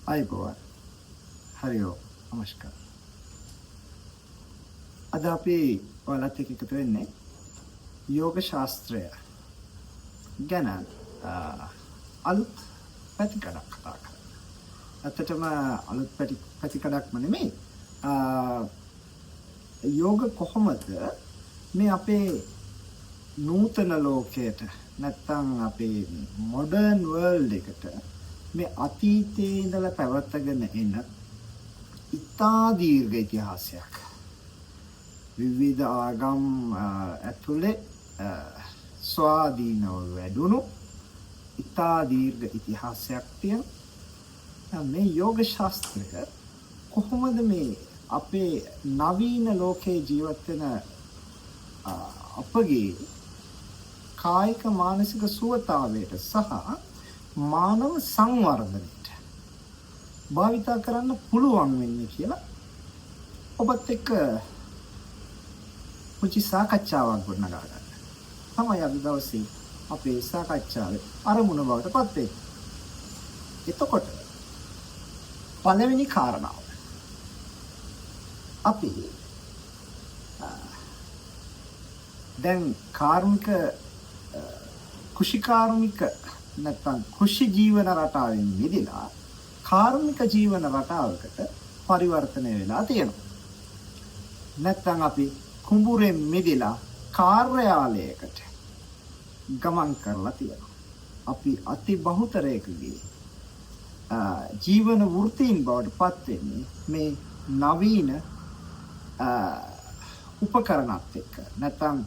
ආයුබෝවන්. හරි ඕම්. නමස්කාර. අද අපි ඔයාලත් එක්ක එකතු වෙන්නේ යෝග ශාස්ත්‍රය ගැන අලුත් පැතිකඩක් කතා කරන්න. ඇත්තටම අලුත් පැතිකඩක්ම නෙමෙයි. යෝග කොහොමද මේ අපේ නූතන ලෝකයට නැත්තම් අපේ මොඩර්න් වර්ල්ඩ් එකට මේ අතීතයේ ඉඳලා පැවතගෙන එන ඉතා දීර්ඝ ඉතිහාසයක්, විවිධ ආගම් ඇතුලේ ස්වාධීනව වැඩුණු ඉතා දීර්ඝ ඉතිහාසයක් තියෙන මේ යෝග ශාස්ත්‍රය කොහොමද මේ අපේ නවීන ලෝකයේ ජීවත් වෙන අපගේ කායික මානසික සුවතාවයට සහ මානව සංවර්ධනයට භාවිතා කරන්න පුළුවන් වෙන්නේ කියලා ඔබත් එක්ක පුංචි සාකච්ඡාවක් ගොඩනගා ගන්න තමයි අද දවසේ අපේ සාකච්ඡාවේ අරමුණ බවට පත් වෙන්නේ. එතකොට පළවෙනි කාරණාව, අපි දැන් කාර්මික කෘෂිකාර්මික නැත්නම් කෘෂි ජීවන රටාවෙන් මිදලා කාර්මික ජීවන රටාවකට පරිවර්තනය වෙලා තියෙනවා. නැත්නම් අපි කුඹුරෙන් මිදලා කාර්යාලයකට ගමන් කරලා තියෙනවා. අපි අති බහුතරයකගේ ජීවන වෘත්තීන් බවට පත් වෙන්නේ මේ නවීන උපකරණත් එක්ක, නැත්නම්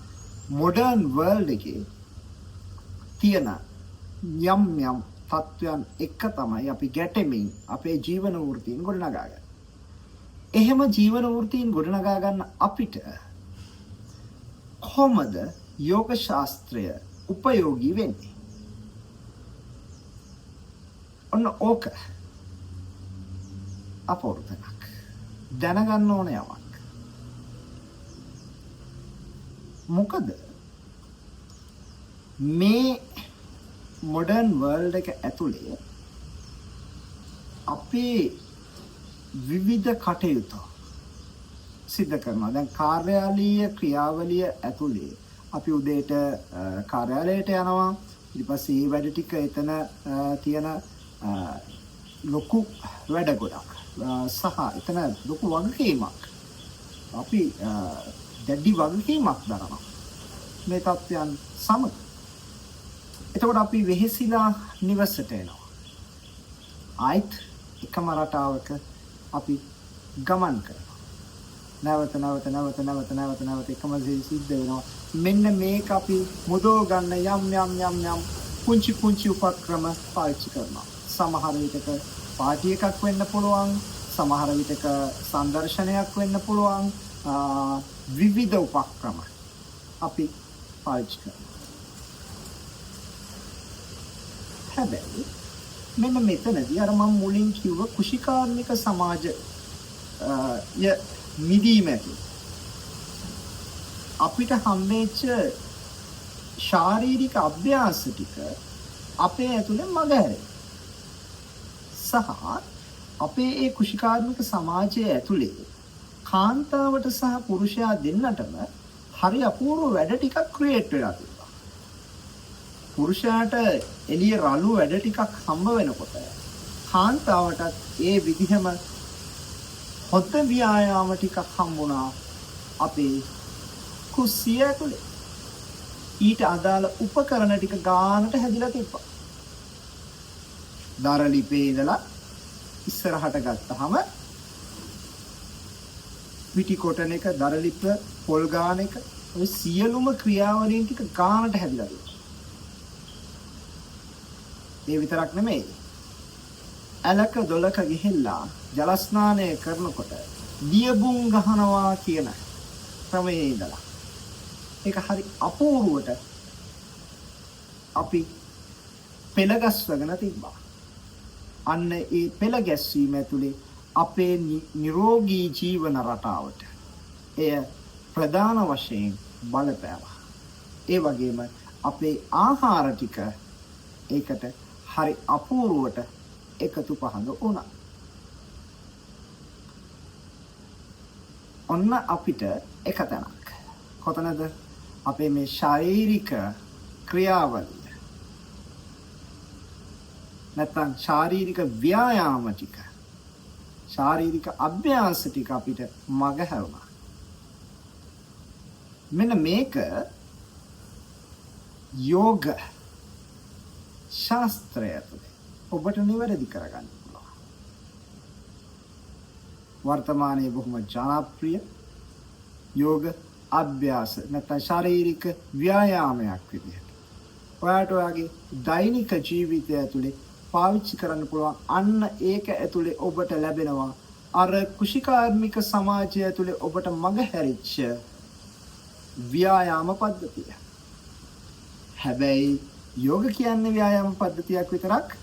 මොඩර්න් වර්ල්ඩ් එකේ තියෙන යම් යම් තත්ත්වයන් එක්ක තමයි අපි ගැටෙමින් අපේ ජීවන වෘත්තීන් ගොඩනගා ගන්නේ. එහෙම ජීවන වෘත්තීන් ගොඩනගා ගන්න අපිට කොහොමද යෝග ශාස්ත්‍රය උපයෝගී වෙන්නේ? ඔන්න ඕක අපූර්ව තැනක්. දැනගන්න ඕන යමක්. මොකද මේ මොඩර්න් වර්ල්ඩ් එක ඇතුලේ අපේ විවිධ කටයුතු සිද්ධ කරනවා. දැන් කාර්යාලීය ක්‍රියාවලිය ඇතුලේ අපි උදේට කාර්යාලයට යනවා. ඊට පස්සේ මේ වැඩ ටික එතන තියෙන ලොකු වැඩ ගොඩක් සහ එතන ලොකු වගකීමක්. අපි දැඩි වගකීමක් දරනවා මේ තත්ත්වයන් සමග. එතකොට අපි වෙහෙසිලා නිවසට එනවා. ආයිත් එකම රටාවක අපි ගමන් කරනවා. නැවත නැවත නැවත නැවත නැවත නැවත එකම දේ සිද්ධ වෙනවා. මෙන්න මේක අපි මුදව ගන්න යම් යම් යම් යම් පුංචි පුංචි උපක්‍රම පාවිච්චි කරනවා. සමහර විටක පාටි එකක් වෙන්න පුළුවන්, සමහර විටක සංදර්ශනයක් වෙන්න පුළුවන්, විවිධ උපක්‍රම අපි පාවිච්චි කරනවා. හැබැයි මෙන්න මෙතනදී අර මම මුලින් කිව්ව කෘෂිකාර්මික සමාජ ය මිදීම ඇති අපිට හම්බෙච්ච ශාරීරික අභ්‍යාස ටික අපේ ඇතුලේ මගහැරේ. සහ අපේ ඒ කෘෂිකාර්මික සමාජය ඇතුලේ කාන්තාවට සහ පුරුෂයා දෙන්නටම හරි අපූර්ව වැඩ ටිකක් ක්‍රියේට් වෙලා තිබ්බා. පුරුෂයාට එළිය රළු වැඩ ටිකක් හම්බ වෙනකොට කාන්තාවටත් ඒ විදිහම හොඳ ව්‍යායාම ටිකක් හම්බුණා අපේ කුස්සිය ඇතුලේ. ඊට අදාළ උපකරණ ටික ගානට හැදිලා තිබ්බා. දර ලිපේ ඉඳලා ඉස්සරහට ගත්තහම පිටි කොටන එක, දර ලිප, පොල් ගාන එක, ඔය සියලුම ක්‍රියාවලීන් ටික ගානට හැදිලා තිබ්බා. ඒ විතරක් නෙමෙයි. ඇලක දොලක ගිහිල්ලා ජල ස්නානය කරනකොට දියබුන් ගහනවා කියන ක්‍රමයේ ඉඳලා ඒක හරි අපූර්වට අපි පෙළගස්වගෙන තිබ්බා. අන්න ඒ පෙළ ගැස්වීම ඇතුලේ අපේ නිරෝගී ජීවන රටාවට එය ප්‍රධාන වශයෙන් බලපෑවා. ඒ වගේම අපේ ආහාර ටික ඒකට හරි අපූර්වට එකතු පහඳ වුණා. ඔන්න අපිට එක තැනක්. කොතනද? අපේ මේ ශාරීරික ක්‍රියාවලිය නැත්නම් ශාරීරික ව්‍යායාම ටික, ශාරීරික අභ්‍යාස ටික අපිට මග හැරුණා. මෙන්න මේක යෝග ශාස්ත්‍රය ඇතුලේ ඔබට නිවැරදි කරගන්න පුළුවන්. වර්තමානයේ බොහොම ජනප්‍රිය යෝග අභ්‍යාස නැත්නම් ශාරීරික ව්‍යායාමයක් විදිහට ඔයාට ඔයාගේ දෛනික ජීවිතය ඇතුලේ පාවිච්චි කරන්න පුළුවන්. අන්න ඒක ඇතුලේ ඔබට ලැබෙනවා අර කුෂිකාර්මික සමාජය ඇතුලේ ඔබට මඟ හැරිච්ච ව්‍යායාම පද්ධතිය. හැබැයි යෝග කියන්නේ ව්‍යායාම පද්ධතියක් විතරක්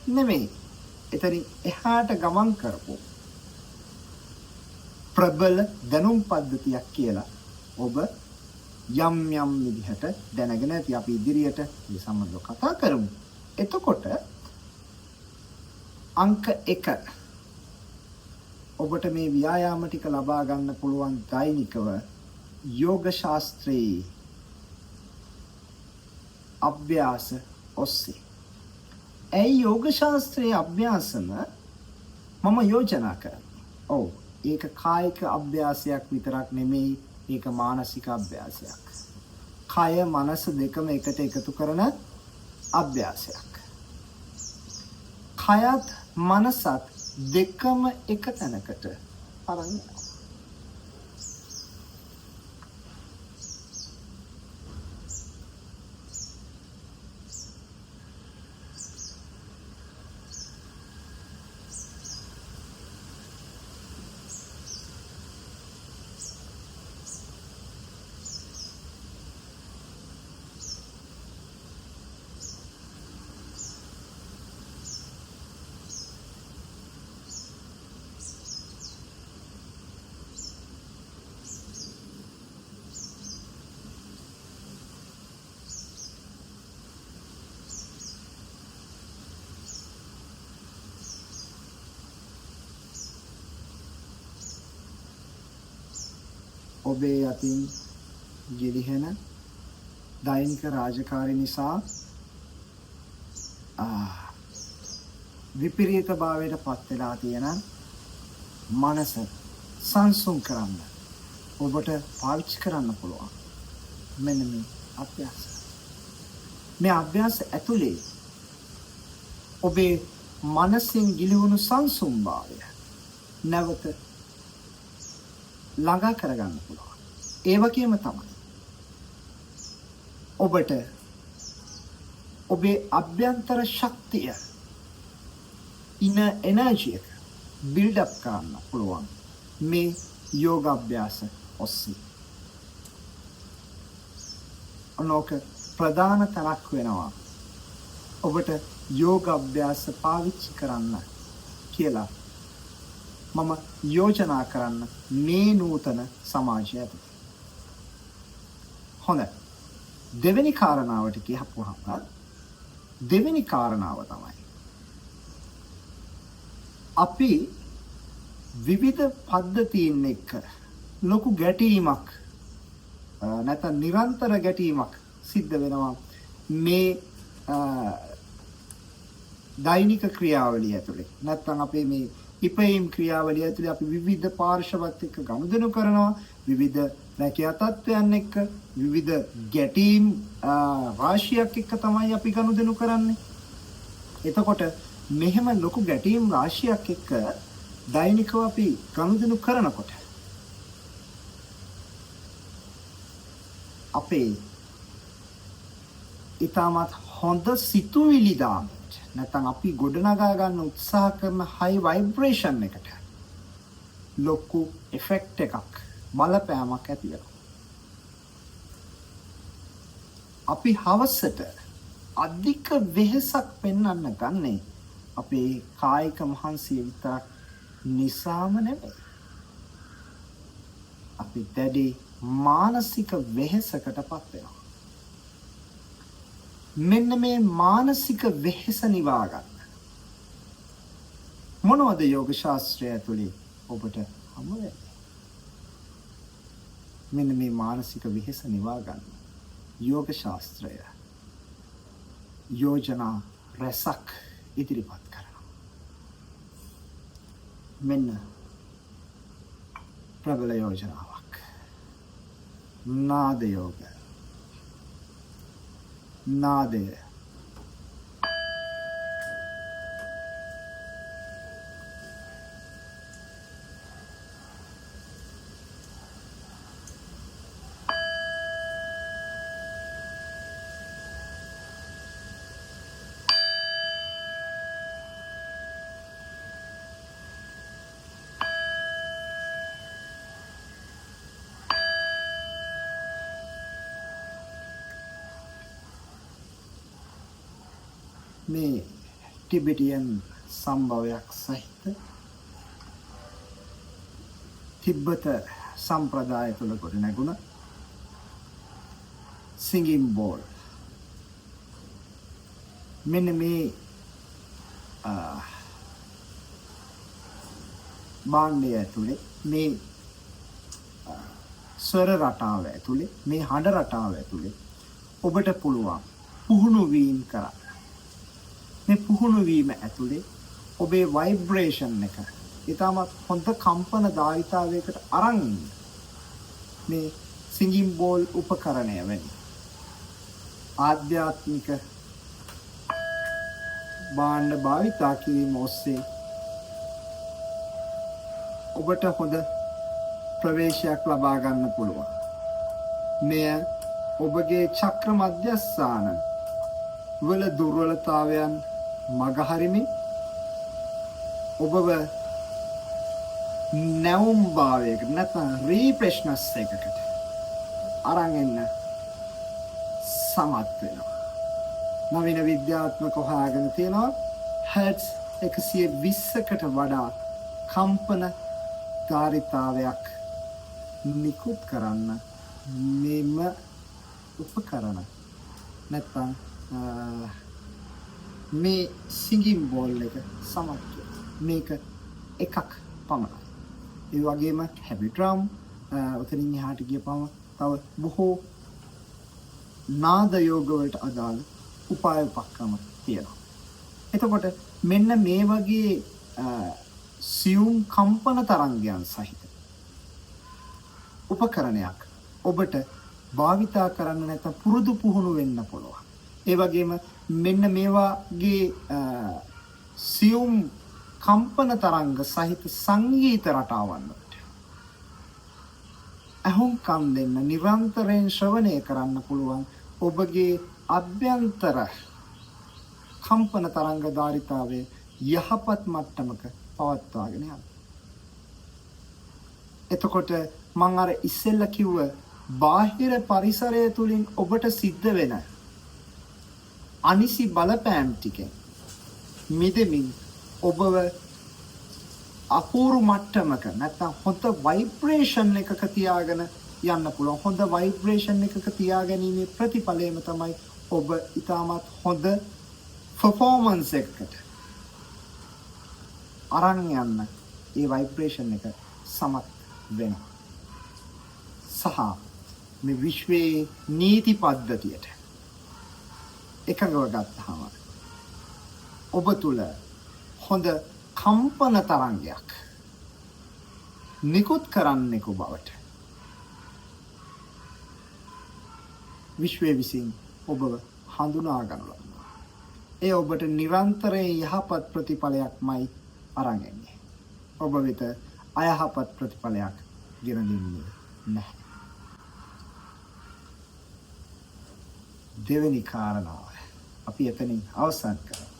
නෙමෙයි. එතනින් එහාට ගමන් කරපු ප්‍රබල දැනුම් පද්ධතියක් කියලා ඔබ යම් යම් විදිහට දැනගෙන ඇති. අපි ඉදිරියට මේ සම්බන්ධව කතා කරමු. එතකොට අංක 1 ඔබට මේ ව්‍යායාම ටික ලබා ගන්න පුළුවන් දෛනිකව යෝග ශාස්ත්‍රයේ අභ්‍යාස ඔස්සේ. ඇයි යෝග ශාස්ත්‍රයේ අභ්‍යාසම මම යෝජනා කරන්නේ? ඔව්, ඒක කායික අභ්‍යාසයක් විතරක් නෙමෙයි, ඒක මානසික අභ්‍යාසයක්. කය මනස දෙකම එකට එකතු කරන අභ්‍යාසයක්. කයත් මනසත් දෙකම එක තැනකට අරන් යනවා. ඔබේ අතින් ගිලිහෙන දෛනික රාජකාරි නිසා විපරීත භාවයට පත් වෙලා තියෙන මනස සංසුන් කරන්න ඔබට පාවිච්චි කරන්න පුළුවන් මෙන්න මේ අභ්‍යාස. මේ අභ්‍යාස ඇතුලේ ඔබේ මනසින් ගිලිහුණු සංසුන් භාවය නැවත ළඟා කරගන්න පුළුවන්. ඒ වගේම තමයි ඔබට ඔබේ අභ්‍යන්තර ශක්තිය ඉන එනර්ජි එක බිල්ඩ් අප් කරන්න පුළුවන් මේ යෝග අභ්‍යාස ඔස්සේ. ඔනෝක ප්‍රධාන තැනක් වෙනවා ඔබට යෝග අභ්‍යාස පාවිච්චි කරන්න කියලා මම යෝජනා කරන්න මේ නූතන සමාජය ඇතුළේ. හොඳයි. දෙවෙනි කාරණාවට කියපුවාම දෙවෙනි කාරණාව තමයි අපි විවිධ පද්ධතීන් එක්ක ලොකු ගැටීමක් නැත්නම් නිරන්තර ගැටීමක් සිද්ධ වෙනවා මේ දෛනික ක්‍රියාවලිය ඇතුලේ. නැත්නම් අපේ මේ ඉපයීම් ක්‍රියාවලිය ඇතුලේ අපි විවිධ පාර්ශවත් එක්ක ගනුදෙනු කරනවා, විවිධ රැකියා තත්ත්වයන් එක්ක, විවිධ ගැටීම් රාශියක් එක්ක තමයි අපි ගනුදෙනු කරන්නේ. එතකොට මෙහෙම ලොකු ගැටීම් රාශියක් එක්ක දෛනිකව අපි ගනුදෙනු කරනකොට අපේ ඉතාමත් හොඳ සිතුවිලි දාමට නැත්නම් අපි ගොඩනගා ගන්න උත්සාහ කරන හයි වයිබ්‍රේෂන් එකට ලොකු එෆෙක්ට් එකක් බලපෑමක් ඇති වෙනවා. අපි හවසට අධික වෙහෙසක් පෙන්වන්න ගන්නේ අපේ කායික මහන්සිය විතරක් නිසාම නෙමෙයි. අපි දැඩි මානසික වෙහෙසකට පත් වෙනවා. මෙන්න මේ මානසික වෙහෙස නිවා ගන්න මොනවද යෝග ශාස්ත්‍රය ඇතුලේ ඔබට හමු වෙන්නේ? මෙන්න මේ මානසික වෙහෙස නිවා ගන්න යෝග ශාස්ත්‍රය යෝජනා රැසක් ඉදිරිපත් කරනවා. මෙන්න ප්‍රබල යෝජනාවක්. නාද යෝග. නාදය මේ ටිබෙටියන් සම්භවයක් සහිත තිබ්බත සම්ප්‍රදාය තුළ ගොඩනැගුණ සිංගින් බෝල්. මෙන්න මේ භාණ්ඩය ඇතුලේ, මේ ස්වර රටාව ඇතුලේ, මේ හඬ රටාව ඇතුලේ ඔබට පුළුවන් පුහුණු වීම කරන්න. මේ පුහුණු වීම ඇතුලේ ඔබේ වයිබ්‍රේෂන් එක ඉතාමත් හොඳ කම්පන ධාරිතාවයකට අරන් ඉන්න මේ සිංගින් බෝල් උපකරණය වැනි ආධ්‍යාත්මික භාණ්ඩ භාවිතා කිරීම ඔස්සේ ඔබට හොඳ ප්‍රවේශයක් ලබා ගන්න පුළුවන්. මෙය ඔබගේ චක්‍ර මධ්‍යස්ථාන වල දුර්වලතාවයන් මගහරිමින් ඔබව නැවුම් භාවයකට නැත්නම් රීෆ්‍රෙශ්නස් එකකට අරන් එන්න සමත් වෙනවා. නවීන විද්‍යාත්මක හොයාගෙන තියෙනවා හර්ට්ස් 120කට වඩා කම්පන ධාරිතාවයක් නිකුත් කරන්න මෙම උපකරණ නැත්නම් මේ සිංගින් බෝල් එක සමත් වෙනවා. මේක එකක් පමණයි. ඒ වගේම හැවි ඩ්‍රම්, ඔතනින් එහාට ගියපම තව බොහෝ නාද යෝග වලට අදාළ උපාය උපක්‍රම තියෙනවා. එතකොට මෙන්න මේ වගේ සියුම් කම්පන තරංගයන් සහිත උපකරණයක් ඔබට භාවිතා කරන්න නැත්නම් පුරුදු පුහුණු වෙන්න පුළුවන්. ඒ වගේම මෙන්න මේ වගේ සියුම් කම්පන තරංග සහිත සංගීත රටාවන් වලට ඇහුම්කන් දෙන්න, නිරන්තරයෙන් ශ්‍රවණය කරන්න පුළුවන්. ඔබගේ අභ්‍යන්තර කම්පන තරංග ධාරිතාවය යහපත් මට්ටමක පවත්වාගෙන යන්න. එතකොට මං අර ඉස්සෙල්ලා කිව්ව බාහිර පරිසරය තුලින් ඔබට සිද්ධ වෙන අනිසි බලපෑම් ටිකෙන් මිදෙමින් ඔබව අපූර්ව මට්ටමක නැත්නම් හොඳ වයිබ්‍රේෂන් එකක තියාගෙන යන්න පුළුවන්. හොඳ වයිබ්‍රේෂන් එකක තියාගැනීමේ ප්‍රතිඵලයම තමයි ඔබ ඉතාමත් හොඳ පර්ෆෝමන්ස් එකකට අරන් යන්න ඒ වයිබ්‍රේෂන් එක සමත් වෙනවා. සහ මේ විශ්වයේ නීති පද්ධතියට එකඟව ගත්තාම ඔබ තුල හොඳ කම්පන තරංගයක් නිකුත් කරන්නෙකු බවට විශ්වය විසින් ඔබව හඳුනා ගනු ලබනවා. ඒ ඔබට නිරන්තරයෙන් යහපත් ප්‍රතිඵලයක්මයි අරන් එන්නේ. ඔබ වෙත අයහපත් ප්‍රතිඵලයක් ගෙන දෙන්නේ නැහැ. දෙවෙනි කාරණාව අපි එතනින් අවසන් කරමු.